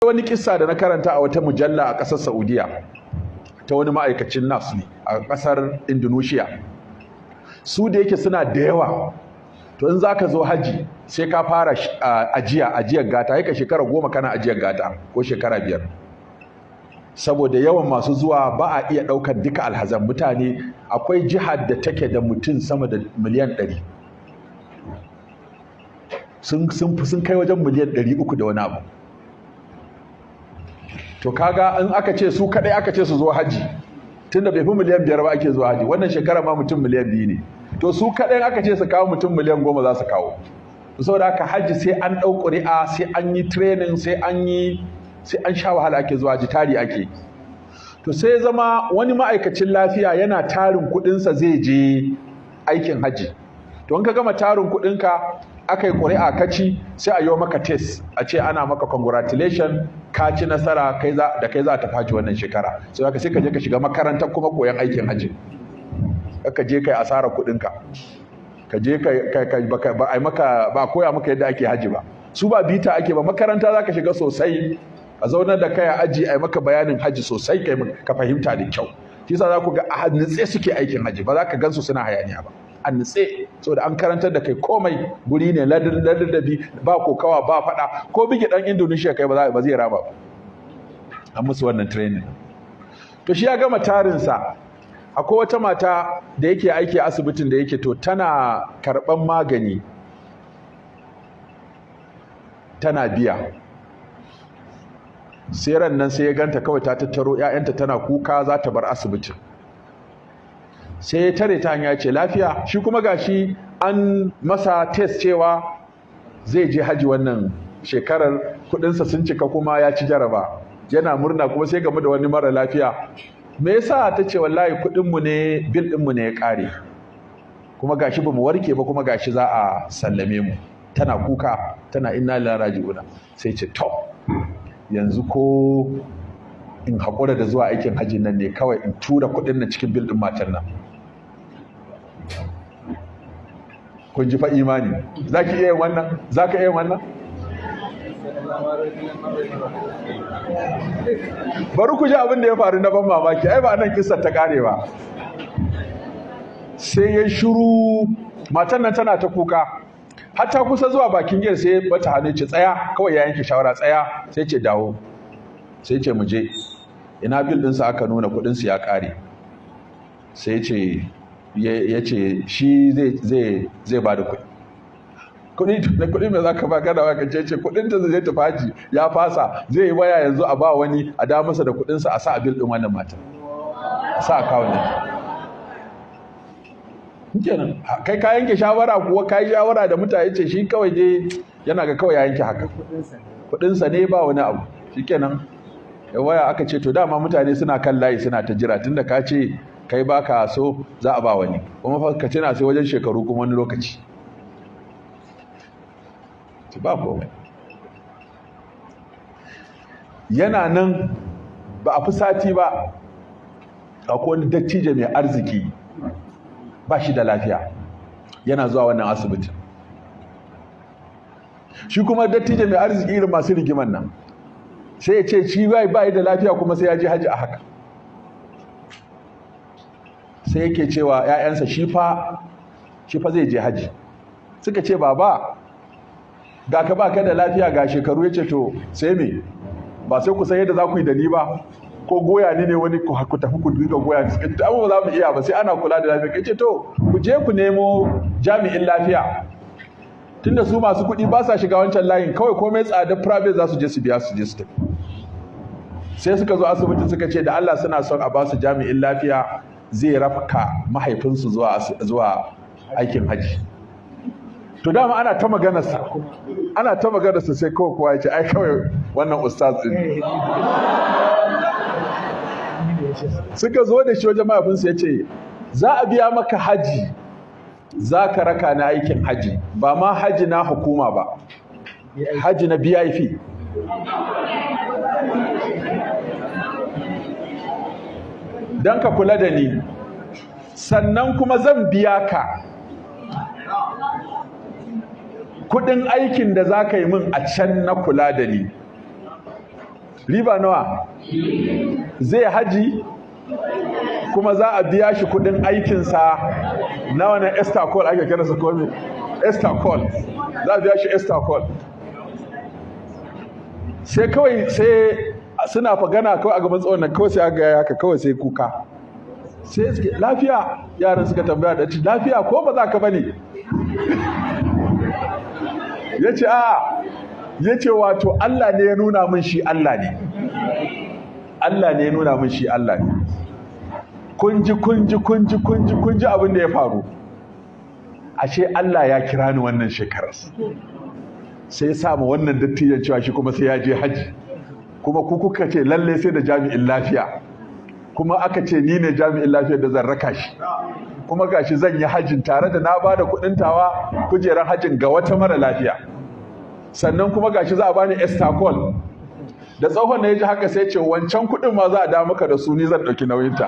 Wani kissa da na karanta a wata mujalla a ƙasar Saudiya, ta wani ma'aikacin nurse ne a ƙasar Indonesia. Su da yake suna da yawa, to in za ka zo haji sai ka fara ajiya, ajiyar gata. Ka shekara 10 kana ajiyar gata, ko shekara 5, saboda yawan masu zuwa, ba a iya ɗaukar duka alhazan mutane. Akwai jihar da take da mutum sama da miliyan 100, sun kai wajen miliyan 300 da wani abu. To kaga in aka ce su kadai aka ce su zo haji, tunda bai fi miliyan 5 ba ake zuwa haji, wannan shekara ma mutum miliyan 2 ne, to su kadai aka ce su kawo mutum miliyan 10 za su kawo. Saboda haka haji sai an ɗau ƙuri'a, sai an yi training, sai an yi, sai an sha wahala ake zuwa haji, tari ake. To sai zama wani ma'aikacin lafiya yana tarin kuɗinsa zai je aikin haji. To in ka gama tarin kuɗinka, aka yi ƙuri'a ka ci, sai a yi maka test, a ce ana maka congratulation, ka ci nasara, kai za da kai za ta faji wannan shekara. Sai haka sai ka je ka shiga makarantar kuma koyon aikin haji, ka je kai asara kuɗinka, ka je ka ba ai maka ba koya maka yadda ake haji ba. Su ba bita ake ba, makaranta za ka shiga sosai, a zaunar da kai a aji, ai maka bayanin haji sosai, kai ka fahimta da kyau. Shi yasa za ku ga a nutse suke aikin haji, ba za ka gansu suna hayaniya ba, a nutse, saboda an karantar da kai komai. Guri ne ladabi, ba kokawa, ba fada. Ko bige dan Indonesia kai ba zai raba ba, an musu wannan training. To shi ya gama tarin sa. Akwai wata mata da yake aiki a asibitin da yake, to tana karban magani tana biya. Sai ran nan sai ya ganta kawai ta tattaro 'ya'yanta tana kuka za ta bar asibitin. Sai ya tare ta hanya, ce, "Lafiya?" Shi kuma gashi an masa test cewa zai je haji wannan shekarar, kudinsa sun cika kuma ya ci jaraba, yana murna. Kuma sai game da wani mara lafiya. "Me yasa?" Ta ce, "Wallahi kudinmu ne, bill ɗinmu ne ya ƙare, kuma gashi bamu warke ba, kuma gashi za a sallame mu." Tana kuka tana inna lillahi raji'una. Sai ce, "To yanzu ko in haƙura da zuwa aikin hajji nan ne kawai, in tura kuɗin nan cikin bill ɗin matan nan." Kun ji fa imani. Za ki iya yin wannan? Za ka iya yin wannan? Bari ku ji abin da ya faru na ban mamaki. Ai ba nan kissar ta kare ba. Sai ya shiru. Matan nan tana ta kuka har ta kusa zuwa bakin gate, sai bata hannu, ce, "Tsaya." Kawai ya yanke shawara, "Tsaya." Sai ce, "Dawo." Sai ce, "Mu je." Ina bill ɗinsa? Aka nuna kuɗinsu ya ƙare. Sai ce, ya ce shi zai ba da kuɗi. Kuɗi da kuɗi mai za ka ba kada ka ce kuɗin ta zai tafi haji, ya fasa, zai yi waya yanzu a ba wani a da masa da kuɗinsa, a sa a bill ɗin wannan matan, a sa account ɗin. Kenan kai ka yanke shawara kuwa, ka yi shawara da mutane, ce shi kawai dai yana ga kawai ya yanke haka, kuɗinsa ne, ba wani abu. Shikenan, ya waya, aka ce to dama mutane suna kan layi suna ta jira, tunda ka ce kai baka so, za a ba wani. Kuma fa ka tuna sai wajen shekaru kuma wani lokaci. Ba komai. Yana nan, ba a fi sati ba, akwai wani dattijo mai arziki, ba shi da lafiya, yana zuwa wannan asibitin. Shi kuma dattijo mai arziki, irin masu rigiman nan, sai ya ce shi bai da lafiya kuma sai ya je haji a haka. Sai yake cewa ‘ya'yansa shi fa zai je haji. Suka ce, "Baba, ga ka ba ka da lafiya, ga shekaru." Ya ce, "To sai me? Ba sai ku san yadda za ku yi da ni ba, ko goya ni ne wani ku tafi ku dinga goya ni." Suka ce, "Abu ba za mu iya ba, sai ana kula da lafiya." Ce, "To ku je ku nemo jami'in lafiya." Tunda su masu kuɗi ba sa shiga wancan layin, kawai komai tsada private za su je su biya su je su tafi. Sai suka zo asibiti, suka ce da Allah suna son a ba su jami'in lafiya zai raka mahaifinsu zuwa aikin haji. To dama ana ta maganarsa, ana ta maganarsa, sai kawai kowa ya ce, "Ai kawai wannan ustaz din." Suka zo da shi wajen mahaifinsu, ya ce, "Za a biya maka haji, za ka raka na aikin haji, ba ma haji na hukuma ba, haji na VIP, don ka kula da ni. Sannan kuma zan biya ka kudin aikin da za ka yi min a can na kula da ni." Riba nawa? Zai haji, kuma za a biya shi kudin aikinsa na wannan Estacol ake kiransa ko me? Estacol. Za a biya shi Estacol. Sai kawai sai suna fagana kawai a gaban tsohon nan, kawai sai aka gaya haka, kawai sai kuka. Sai suke lafiya, yaran suka tambaya da ci lafiya ko ba za ka bane? Ya ce a ya ce wato Allah ne ya nuna min shi Allah ne. Allah ne ya nuna min shi Allah ne. Kun ji, kun ji, kun ji, kun ji, kun ji abin da ya faru. Ashe Allah ya kira ni wannan shekarar. Sai ya sa ma wannan dattijan cewa shi kuma sai ya je haji. Kuma ku kuka ce lalle sai da jami'in lafiya. Kuma aka ce ni ne jami'in lafiyar da zan raka shi. Kuma gashi zan yi hajjin tare da na ba da kuɗin tawa kujerar hajjin ga wata mara lafiya. Sannan kuma gashi za a bani Estacol. Da tsohon na ya ji haka sai ce wancan kuɗin ma za a da maka da su, ni zan ɗauki nauyinta.